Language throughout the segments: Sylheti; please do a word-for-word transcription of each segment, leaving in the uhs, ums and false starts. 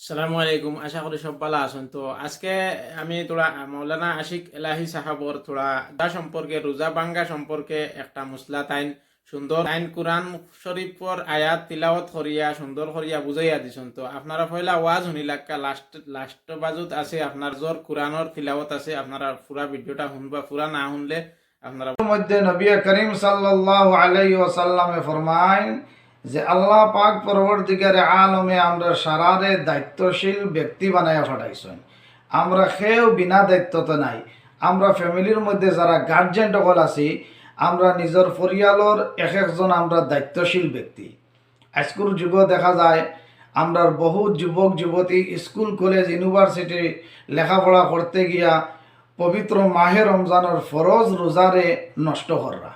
আসসালামু আলাইকুম, আশা করি সব ভালা আছইন। তো আজকে আমি থুড়া মাওলানা আশিক এলাহি সাহাবর থুড়া রোজা সম্পর্কে, রোজা ভাঙ্গা সম্পর্কে একটা মসলা তাইন সুন্দর তাইন কুরআন শরীফর আয়াত তিলাওয়াত করিয়া সুন্দর করিয়া বুঝাইয়া দিছইন। তো আপনারা পয়লা ওয়াজ হুনিলাউক্কা, লাস্ট, লাস্ট বাজুত আছে আপনার জোর কুরআনর তিলাওয়াত আছে, আপনারা পুরা ভিডিওটা হুনবা, পুরা না হুনলে আপনারা মধ্যে নবী করিম সাল্লাল্লাহু আলাইহি ওয়াসাল্লামে ফরমাইন যে আল্লাহ পাক পরওয়ারদিগারে আলমে আমরা সারারে দায়িত্বশীল ব্যক্তি বানাইয়া পাঠাইছইন। আমরা কেউ বিনা দায়িত্বত নাই। আমরা ফ্যামিলির মধ্যে যারা গার্জিয়ান অকল আছি, আমরা নিজর পরিয়ালর এক একজন আমরা দায়িত্বশীল ব্যক্তি। আইজকুর যুগো দেখা যায় আমরার বহুত যুবক যুবতী স্কুল, কলেজ, ইউনিভার্সিটি লেখাপড়া করতে গিয়া পবিত্র মাহে রমজানর ফরজ রোজারে নষ্ট কররা।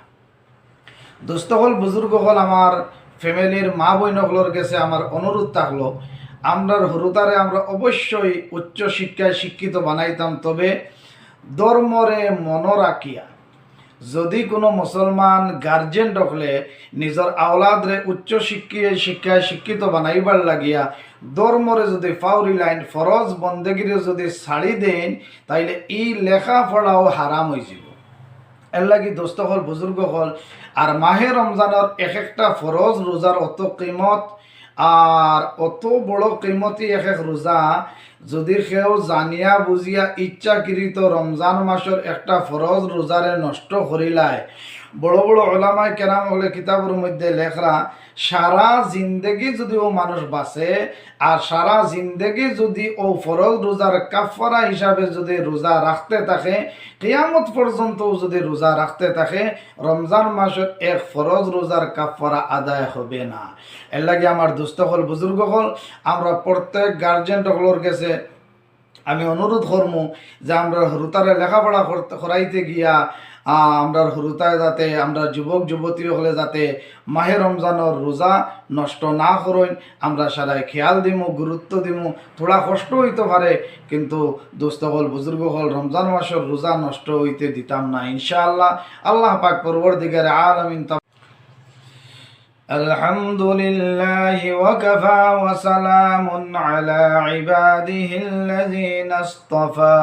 দোস্ত অকল, বুজুর্গ অকল, আমার ফ্যামিলির মা বইন অকলর গেছে আমার অনুরোধ থাকলো, আমরার হুরুতারে আমরা অবশ্যই উচ্চ শিক্ষায় শিক্ষিত বানাইতাম, তবে ধর্মরে মনো রাখিয়া। যদি কোনো মুসলমান গার্জিয়ান অকলে নিজর আওলাদরে উচ্চ শিক্ষায়, শিক্ষায় শিক্ষিত বানাইবার লাগিয়া ধর্মরে যদি ফাউরি লাইন, ফরজ বন্দেগিরে যদি ছাড়ি দেইন, তাইলে ই লেখাপড়াও হারাম অইযিবো। এরলাগি দোস্ত অকল, বুজুর্গ অকল, আর মাহে রমজানর এক একটা ফরজ রোজার অত কিমত, আর অত বড় কিমতি এক এক রোজা, যদি কেউ জানিয়া বুঝিয়া ইচ্ছাকৃত রমজান মাসর একটা ফরজ রোজারে নষ্ট করিলায়, বড় বড় ওলামায়ে কেরাম অকলে কিতাবর মধ্যে লেখরা, সারা জিন্দেগি যদি অউ মানুষ বাঁচে, আর সারা জিন্দেগি যদি অউ ফরজ রোজার কাফফারা হিসাবে যদি রোজা রাখতে থাকে, কিয়ামত পর্যন্ত যদি রোজা রাখতে থাকে, রমজান মাসর এক ফরজ রোজার কাফফারা আদায় হবে না। এরলাগি আমার দোস্ত অকল, বুজুর্গ অকল, আমরা প্রত্যেক গার্জিয়ান অকলর গেছে আমি অনুরোধ করমু যে আমরার হুরুতারে লেখাপড়া করতে, করাইতে গিয়া, আহ, আমরার হুরুতায় যাতে, আমরার যুবক যুবতী অকলে যাতে মাহে রমজানর রোজা নষ্ট না করইন, আমরা সারায় খেয়াল দিমু, গুরুত্ব দিমু। থুড়া কষ্ট অইতো পারে, কিন্তু দোস্ত অকল, বুজুর্গ অকল, রমজান মাসর রোজা নষ্ট অইতে দিতাম না, ইনশাআল্লাহ। আল্লাহ পাক পরওয়ারদিগারে আলামিন তা الحمد لله وكفى وسلام على عباده الذين اصطفى.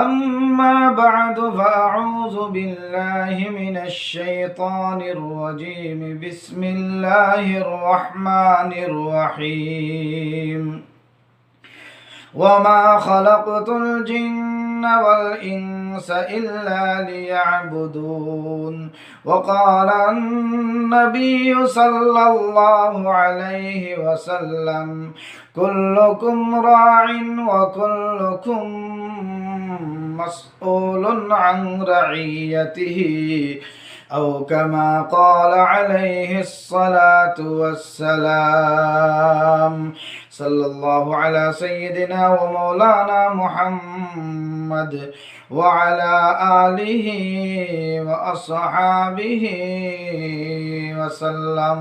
أما بعد، فأعوذ بالله من الشيطان الرجيم. بسم الله الرحمن الرحيم. وما خلقت الجن والإنس إلا ليعبدون. وقال النبي صلى الله عليه وسلم: كلكم راع وكلكم مسؤول عن رعيته، أو كما قال عليه الصلاة والسلام. صلى الله على سيدنا ومولانا محمد وعلى آله وأصحابه وسلم.